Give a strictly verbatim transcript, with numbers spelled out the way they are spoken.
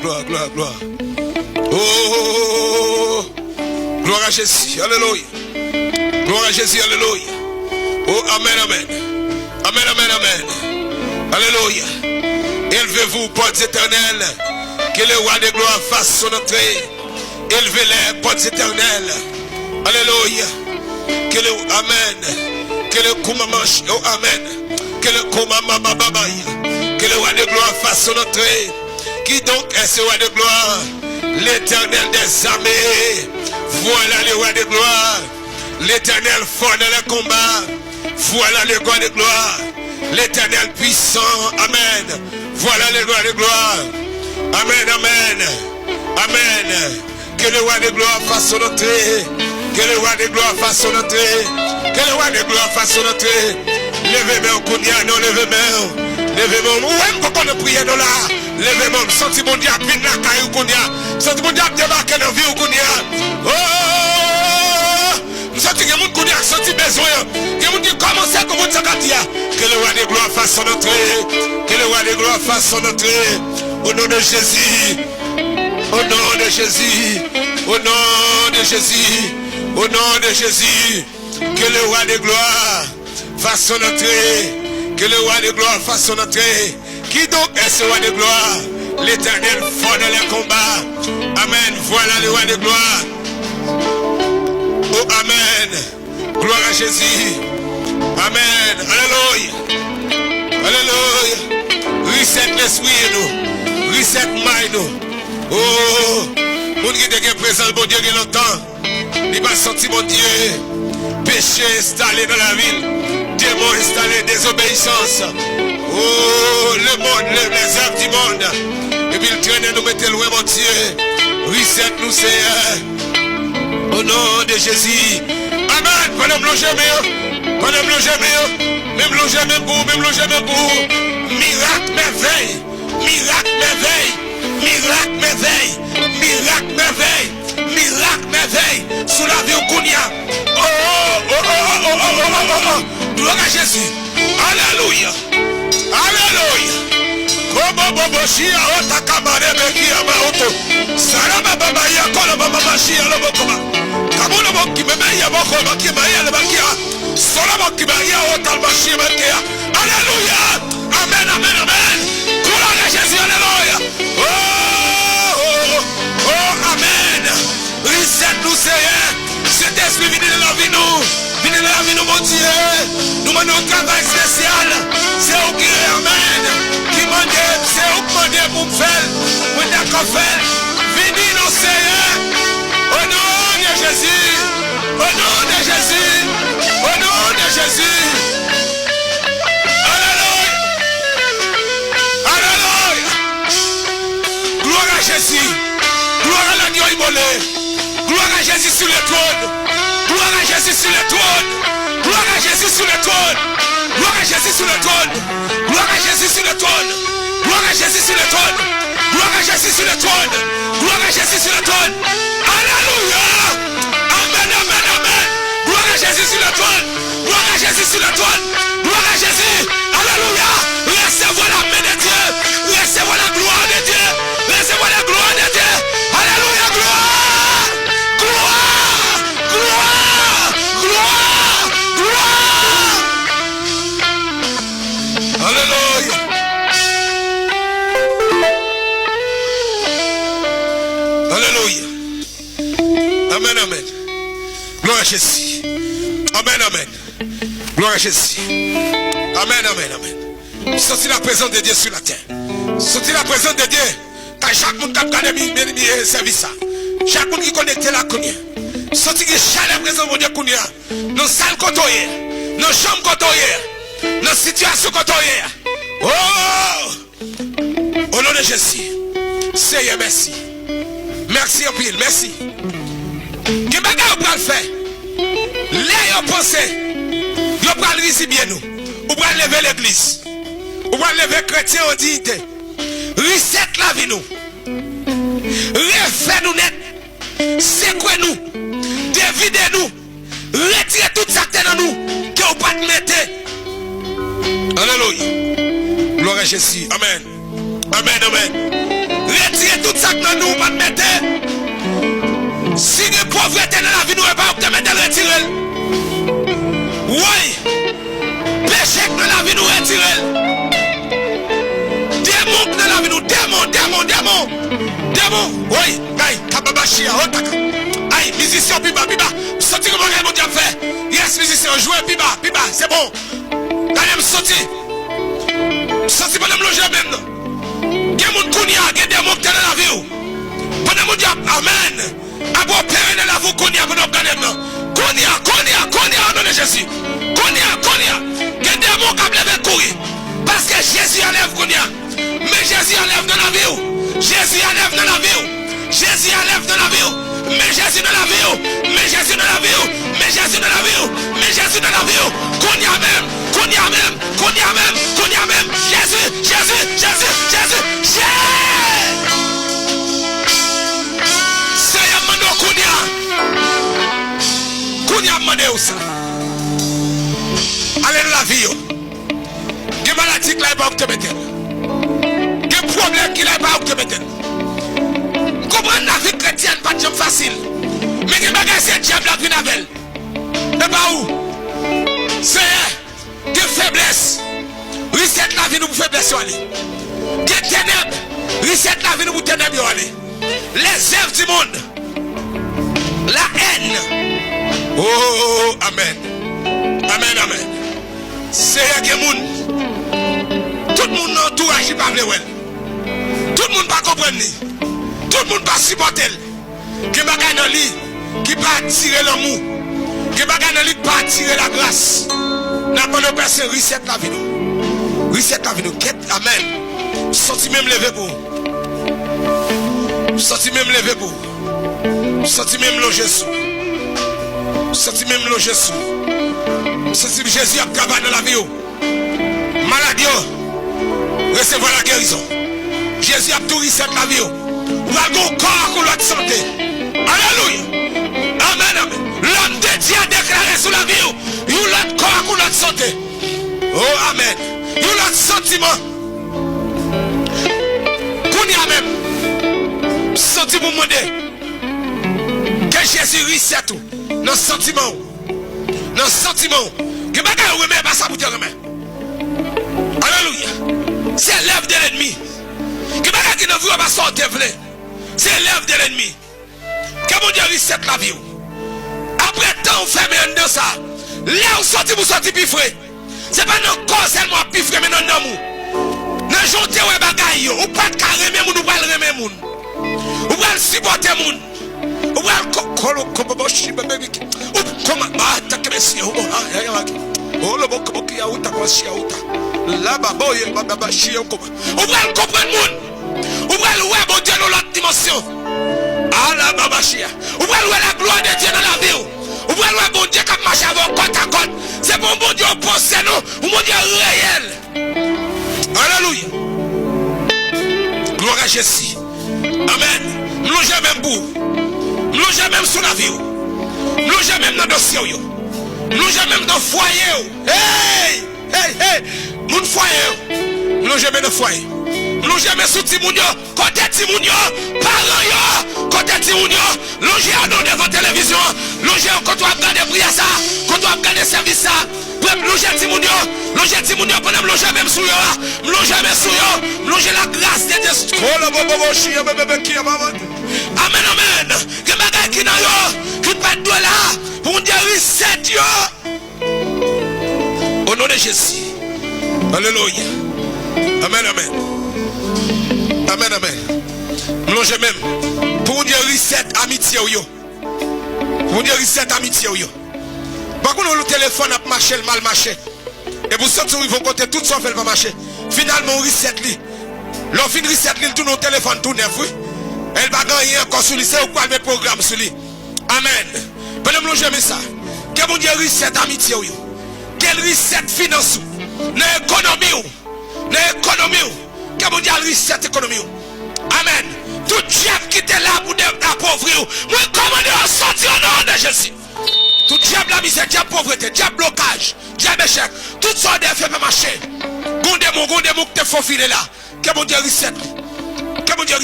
Glwa, glwa, glwa. Oh, glwa a Jezi, alelouya. Glwa a Jezi, alelouya. Oh, amèn, amèn. Amèn, amèn, amèn. Alelouya. Élevez-vous, portes éternelles, que le roi de gloire fasse son entrée. Élevez les portes éternelles. Alelouya. Que le, amèn. Que le koumama, oh, amèn. Que le koumama bababaya. Que le roi de gloire fasse son entrée. Qui donc est ce roi de gloire? L'Éternel des armées. Voilà le roi de gloire. L'Éternel fort dans les combats. Voilà le roi de gloire. L'Éternel puissant. Amèn. Voilà le roi de gloire. Amèn, amèn. Amèn. Que le roi de gloire fasse son entrée. Que le roi de gloire fasse son entrée. Que le roi de gloire fasse son entrée. Leve men w kounye a, non, leve men w. Leve men w. Ou menm k konnen priyè nou la. Leve men w. M santi Bondye ap vin lakay ou kounye a. M santi Bondye ap debake nan vi w kounye a. Oh! M santi gen moun kounye a k santi bezwen an. Gen moun ki kòmanse konprann sa k ap di a. Que le roi de gloire fasse son entrée. Que le roi de gloire fasse son entrée. Au nom de Jésus. Au nom de Jésus. Au nom de Jésus. Au nom de Jésus. Que le roi de gloire fasse son entrée. Que le roi de gloire fasse son entrée. Qui donc est ce roi de gloire? L'Éternel fort dans les combats. Amèn. Voilà le roi de gloire. Oh, amèn. Glwa a Jezi. Amèn. Alelouya. Alelouya. Reset lespri nou. Reset mind nou. Oh, moun ki te gen prezans Bondye gen lontan. Li pa santi Bondye. Peche enstale nan lavi l. Demon enstale, dezobeyisans. Oh, le monde, le, les œuvres du monde. Epi l trennen nou mete lwen Bondye. Reset nou, Seyè. Au nom de Jésus. Amèn. Pandan m lonje men yo. Pandan m lonje men yo. Men m lonje men pou ou, men m lonje men pou ou. Mirak, mèvèy. Mirak, mèvèy. Mirak, mèvèy. Mirak, mèvèy. Mirak, mèvèy sou lavi w kounye a. Oh, oh, oh. Glwa a Jezi. Alelouya. Alelouya. Koboboboshia otakabarebekia maoto. Sarabababaya kolobababashia lobokoba. Kabolobokibebaya bokobakiebaya lebakia. Solobokibaya otalbashia bakia. Alelouya. Amèn, amèn, amèn. Glwa a Jezi, alelouya. Oh, oh, oh, oh, amèn. Reset nou, Seyè. Sentespri, vini nan lavi nou. Vini nan lavi nou, Bondye. Nou mande yon travay espesyal. Se ou ki, amèn, ki mande m, se ou ki mande pou m fè l. Mwen dakò fè l. Vini non, Seyè. Au nom de Jésus. Au nom de Jésus. Au nom de Jésus. Alelouya. Alelouya. Gloire à Jésus. Gloire à l'agneau immolé. Gloire à Jésus sur le trône. Gloire à Jésus sur le trône. Gloire à Jésus sur le trône. Gloire à Jésus sur le trône. Gloire à Jésus sur le trône. Gloire à Jésus sur le trône. Gloire à Jésus sur le trône. Gloire à Jésus sur le trône. Alelouya. Amèn, amèn, amèn. Gloire à Jésus sur le trône. Gloire à Jésus sur le trône. Gloire à Jésus. Alelouya. Resevwa la men de Dye. Resevwa la glwa de Dye. Resevwa la glwa de Dye. Alelouya. Glwa. Glwa. Glwa. Glwa. Alelouya. Alelouya. Amèn, amèn. Glwa a Jezi. Amèn, amèn. Glwa a Jezi. Amèn, amèn, amèn. Santi la prezans de Dye sou latè. Santi la prezans de Dye. Kay chak moun k ap gade mi, mi, mi, eh, sèvis sa. Chak moun ki konekte la kounye a. Santi gen chalè prezans Bondye kounye a. Nan sal kote w ye. Nan chanm kote w ye. Nan sitiyasyon kote w ye. Oh! O non de Jezi. Seyè, mèsi. Mèsi anpil, mèsi. Gen bagay ou pral fè. Lè yo panse yo pral rizibye nou, ou pral leve legliz. Ou pral leve kretyen an diyite. Reset lavi nou. Refè nou nèt. Sekwe nou. Devide nou. Retire tout sa k te nan nou ke w pa t mete. Alelouya. Glwa a Jezi. Amèn. Amèn, amèn. Retire tout nou pa t mete. Si gen povrete nan lavi nou, e pa ou ki te mete l, retire l. Woy! Peche k nan lavi nou, retire l. Demon k nan lavi nou, demon, demon, demon. Demon, woy, ay, kababachia, otaka. Ay, mizisyen, pi ba, pi ba. M santi kòman bagay Bondye ap fè. Yes, mizisyen, jwe, pi ba, pi ba, se bon. Gade m santi. M santi pandan m lonje men m nan. Gen moun kounye a, gen demon ki te nan lavi w. Pandan Bondye ap, amèn, ap opere nan lavi w kounye a, pandan w ap gade m nan. Kounye a, kounye a, kounye a, o non de Jezi. Kounye a, kounye a. Gen demon k ap leve kouri. Paske Jezi anlè w kounye a. Men Jezi anlè w nan lavi w. Jezi anlè w nan lavi w. Jezi anlè w nan lavi w. Men Jezi nan lavi w. Men Jezi nan lavi w. Men Jezi nan lavi w. Men Jezi nan lavi w. Kounye a menm. Kounye a menm. Kounye a menm. Kounye a menm. Jezi. Jezi. Jezi. Jezi. Jezi. Seyè, m mande w kounye a. Kounye a, m mande w sa. Ale nan lavi yo. Gen maladi ki la, e pa ou ki te mete l. Gen pwoblèm ki la, e pa ou ki te mete l. M konprann lavi kretyèn pa t janm fasil. Men gen bagay se dyab la k vin avè l. E pa ou. Seyè, gen feblès. Risèt lavi nou pou feblès yo ale. Gen tenèb. Risèt lavi nou pou tenèb yo ale. Les œuvres du monde. La haine. Oh, amèn. Amèn, amèn. Seyè, gen moun. Tout moun nan antouraj li pa vle wè l. Tout moun pa konprann li. Tout moun pa sipòte l. Gen bagay nan li ki pa atire lanmou. Gen bagay nan li ki pa atire lagras. N ap mande w, Pè Sen, risèt lavi nou. Risèt lavi nou. Kèt, amèn. Santi menm leve pou ou. Santi menm leve pou ou. Santi menm lonje sou. Santi menm lonje sou. Santi Jezi ap travay nan lavi w. Malad yo, resevwa lagerizon. Jezi ap tou risèt lavi w. Ou pral gen yon kò ak yon lòt sante. Alelouya. Amèn, amèn. Lòm de Dye a deklare sou lavi w yon lòt kò ak yon lòt sante. Oh, amèn. Yon lòt santiman. Kounye a menm, m santi pou mande ke Jezi risèt ou nan santiman w. Nan santiman w. Gen bagay ou renmen, e pa sa pou te renmen. Alelouya. Se lèv de lènmi. Gen bagay ki nan vi w, e pa sa w te vle. Se lèv de lènmi. Ke Bondye risèt lavi w. Apre tan ou fèmen anndan sa, lè ou soti pou soti pi fre. Se pa nan kò w sèlman w ap pi fre, men nan nanm ou. Nan jan w te wè bagay yo, ou pa t ka renmen moun, ou pral renmen moun. Ou pral sipòte moun. Ou pral ko-, kolo kobobo shi bebe biki. Ou koma ba ta kebe si yo bo ha ya ya waki. Olo bo kobo ki ya uta kwa shi ya uta. La ba bo ye ba ba ba shi yo kobo. Ou pral konprann moun. Ou pral wè Bondye nan lòt dimansyon. Alababachia. Ou pral wè laglwa de Dye nan lavi w. Ou pral wè Bondye k ap mache avè w kòtakòt. Se pa yon Bondye w panse non, yon Bondye reyèl. Alelouya. Glwa a Jezi. Amèn. M lonje men m pou ou. M lonje men m sou lavi w. M lonje men m nan dosye w yo. M lonje men m nan fwaye w. Hey! Hey, hey! Moun fwaye yo, m lonje men nan fwaye. M lonje men sou timoun yo. Kote timoun yo? Paran yo, kote timoun yo? Lonje yo non devan televizyon an. Lonje yo kote w ap gade priyè sa a, kote w ap gade sèvis sa a. Prè, m lonje timoun yo. Lonje timoun yo pandan m lonje men m sou yo a. M lonje men sou yo. M lonje lagras de Dye. Kolo bobobo shiya bebebe kiya baba. Amèn, amèn. Gen bagay ki nan yo ki pa t dwe la. Pou Bondye risèt yo. O non de Jezi. Alelouya. Amèn, amèn. Amèn, amèn. M lonje men m. Pou Bondye risèt amitye w yo. Pou Bondye risèt amitye w yo. Pa konn yon telefòn ap mache, l mal mache. Epi w santi w rive yon kote, tout sa w fè, l pa mache. Finalman, w risèt li. Lè w fin risèt li, l tounen yon telefòn tou nèf, wi. E l pa gen anyen ankò sou li, se ou k pral met pwogram sou li. Amèn. Pandan m lonje men sa, ke Bondye risèt amitye w yo. Ke l risèt finans ou. Nan ekonomi w. Nan ekonomi w. Ke Bondye al risèt ekonomi w. Amèn. Tout dyab ki te la pou de-, apovri w, mwen kòmande yo soti o non de Jezi. Tout dyab lamizè, dyab povrete, dyab blokaj, dyab echèk, tout sa w te fè pa mache. Gon demon, gon demon ki te fofile la. Ke Bondye risèt li. Ke Bondye